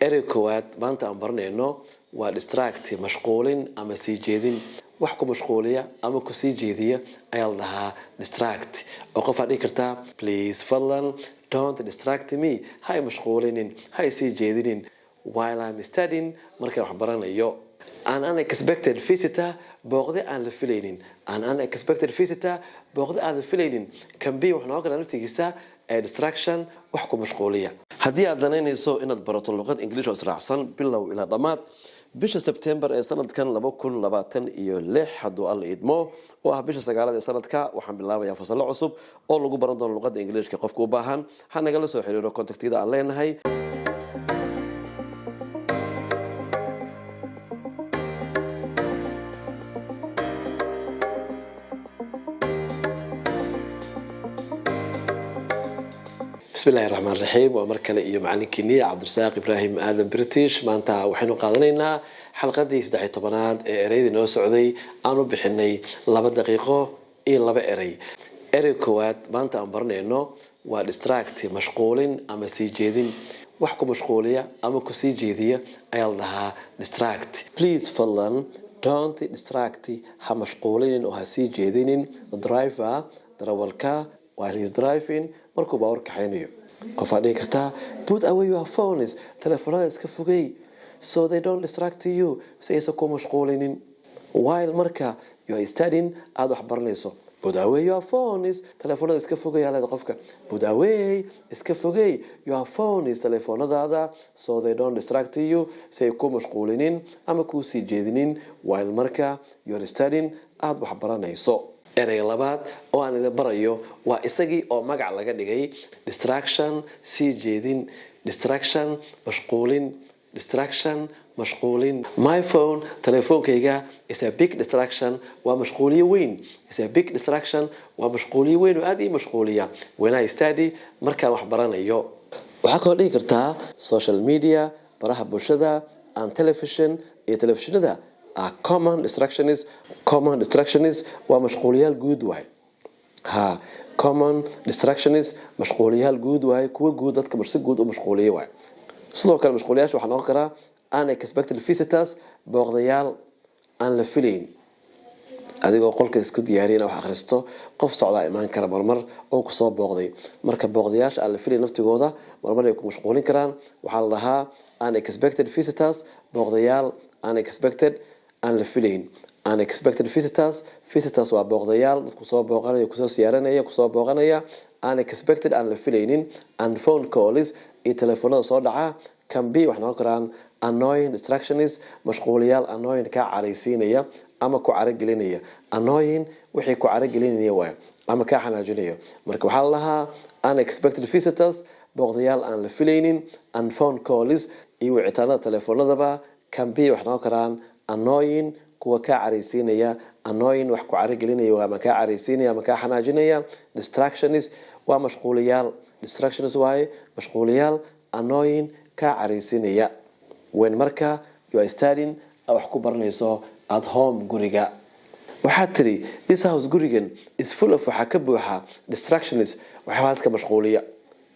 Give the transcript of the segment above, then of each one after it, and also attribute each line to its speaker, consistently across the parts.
Speaker 1: Erey koowaad maanta aan baranayno waa distract, mashquulin ama sii jeedin. Wax ku mashquuliya ama kusii jeediya ayaa la dhahaa distract, oo qof aad dhihi kartaa, "Please, fadlan, don't distract me," ha i mashquulinin, ha i sii jeedinin, "while I'm studying," markaan wax baranayo. An unexpected visitor, booqde aan la filaynin. An unexpected visitor, booqde aan la filaynin, can be, wuxuu noqon karaa naftigiisa ee distraction, wax ku mashquuliya. Haddii aad danaynayso inaad barato luqad English oo israacsan bilow ilaa dhammaad, bisha Sebtembar ee sanadkan 2026, hadduu Alla idmo, oo ah bisha 9aad ee sanadka, waxaan bilaabayaa fasallo cusub oo lagu baran doono luqadda Ingiliishka. Qofka u baahan ha nagala soo xiriiro contactyada aan leenahay. Bismi illahi raxmaan raxiim. Waa mar kale iyo macalinkiiniya Cabdirasaaq Ibraahim Aadan British. Maanta waxaynu qaadanaynaa xalqadii 13aad ee ereydii noo socday aanu bixinay 2 daqiiqo iyo 2 erey. Erey koowaad maanta aan baranayno waa distract, mashquulin ama sii jeedin. Wax ku mashquuliya ama kusii jeediya ayaa la dhahaa distract. "Please, fadlan, don't distract," ha mashquulinin oo ha sii jeedinin, "driver," darawalka, "while he is driving," markuu baabuur kaxaynayo. Qofaad dhihi kartaa, "Put away your phones," telefoonada iska fogey, "so they don't distract you," si aysan ku mashquulinin, "while," marka, "you are studying," aada wax baranayso. "Put away your phones," telefoonada iska fogey leeda qofka. "Put away," iska fogey, "your phones," telefoonadaada, "so they don't distract you," si ay ku mashquulinin ama kuu sii jeedinin, "while," marka, "you are studying," aada wax baranayso. Ereyga labaad oo aan idin barayo waa isagii oo magac laga dhigay: distraction, sii jeedin; distraction, mashquulin; distraction, mashquulin. "My phone," telefoonkayga, "is a big distraction," waa mashquuliyo weyn. "Is a big distraction," waa mashquuliyo weyn oo aada ii mashquuliya, "when I study," markaan wax baranayo. Waxaa kaloo dhihi kartaa, "Social media," baraha bulshada, "and television," iyo telefishinada, "are common distractions." Common distractions waa mashquuliyaal guud waay. Ha, common distractions, mashquuliyaal guud waay, kuwa guud, dadka si guud u mashquuliya waay. Sidoo kale mashquuliyaasha waxaa noqon karaa unexpected visitors, booqdayaal aan la filayn. Adigoo qolka isku diyaariya ina wax akhristo, qof socdaa imaan kara marmar oo kusoo booqday. Marka booqdayaasha aan la filayn naftigooda marmar ay ku mashquulin karaan. Waxaa la dhahaa unexpected visitors, booqdayaal unexpected, aan la filayn. Unexpected visitors. Visitors waa booqdayaal, dadku soo booqanaya, kusoo siyaaranaya, kusoo booqanaya. Unexpected, aan la filaynin. And phone calls, iyo telefoonada soo dhaca, can be, waxay noqon karaan, annoying distractions, mashquuliyaal annoying, kaa caraysiinaya ama ku caragelinaya. Annoying, wixii ku caragelinaya waay ama kaa xanaajinaya. Marka waxaa la lahaa unexpected visitors, booqdayaal aan la filaynin, and phone calls, iyo wicitaanada telefoonadaba, can be, waxay noqon karaan, annoying, kuwa kaa caraysiinaya. Annoying, wax ku caragelinaya ama kaa caraysiinaya ama kaa xanaajinaya. Distractions waa mashquuliyaal. Distractions waaye mashquuliyaal annoying, kaa caraysiinaya, when, marka, you are studying, wax ku baranayso, at home, guriga. Waxaad tiri, "This house," gurigan, "is full of," waxaa ka buuxa, "distractions," waxyaabaa dadka mashquuliya,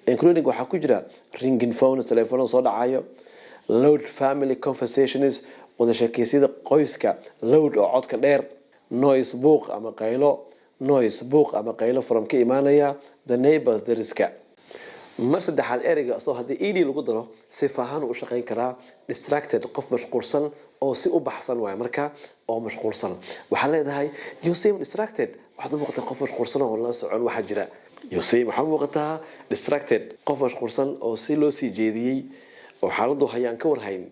Speaker 1: "including," waxaa ku jira, "ringing phones," telefoonada soo dhacayo, "loud family conversations," wada sheekeysyada qoyska, loud oo codka dheer, noise, buuq ama qaylo, noise, buuq ama qaylo, from, ka imaanaya, the neighbors, deriska. Mar saddexaad ereyga asoo haddii ed lagu daro sifa ahaan u shaqayn karaa: distracted, qof mashquulsan oo si u baxsan waay. Marka oo mashquulsan waxaa leedahay, "You seem distracted." Waxaad u muuqataa qof mashquulsan oo la socon waxaa jira. You seem, waxaa u muuqataa, distracted, qof mashquulsan oo si loo sii jeediyey oo xaaladdu hayaan ka warhayn.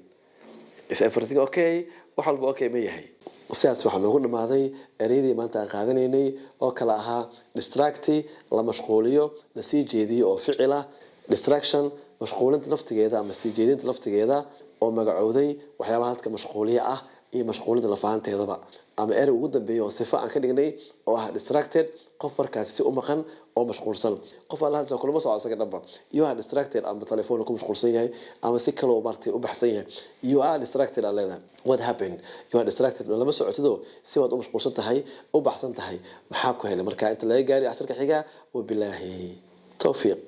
Speaker 1: Is everything okay? Wax walba okay ma yahay? Sidaas waxaa noogu dhamaaday ereyadii maanta aan qaadanaynay oo kale ahaa distract, la mashquuliyo, lasii jeediyo oo ficil ah; distraction, mashquulinta laftigeeda ama sii jeedinta laftigeeda oo magacowday waxyaabaha dadka mashquuliya ah iyo mashquulinta lafahanteedaba; ama erey ugu dambeeya oo sifo aan ka dhignay oo ah distracted, qof markaasi si u maqan oo mashquulsan. Qof alla hadlasa kulama soco isaga dhanba. You are distracted, ama telefoon ku mashquulsan yahay ama si kaloo maartay u baxsan yahay. "You are distracted," aa leedahay. "What happened? You are distracted." Lama socotido, si waad u mashquulsan tahay, u baxsan tahay, maxaa ku helay? Marka inta laga gaari casharka xiga, wabilaahi towfiiq.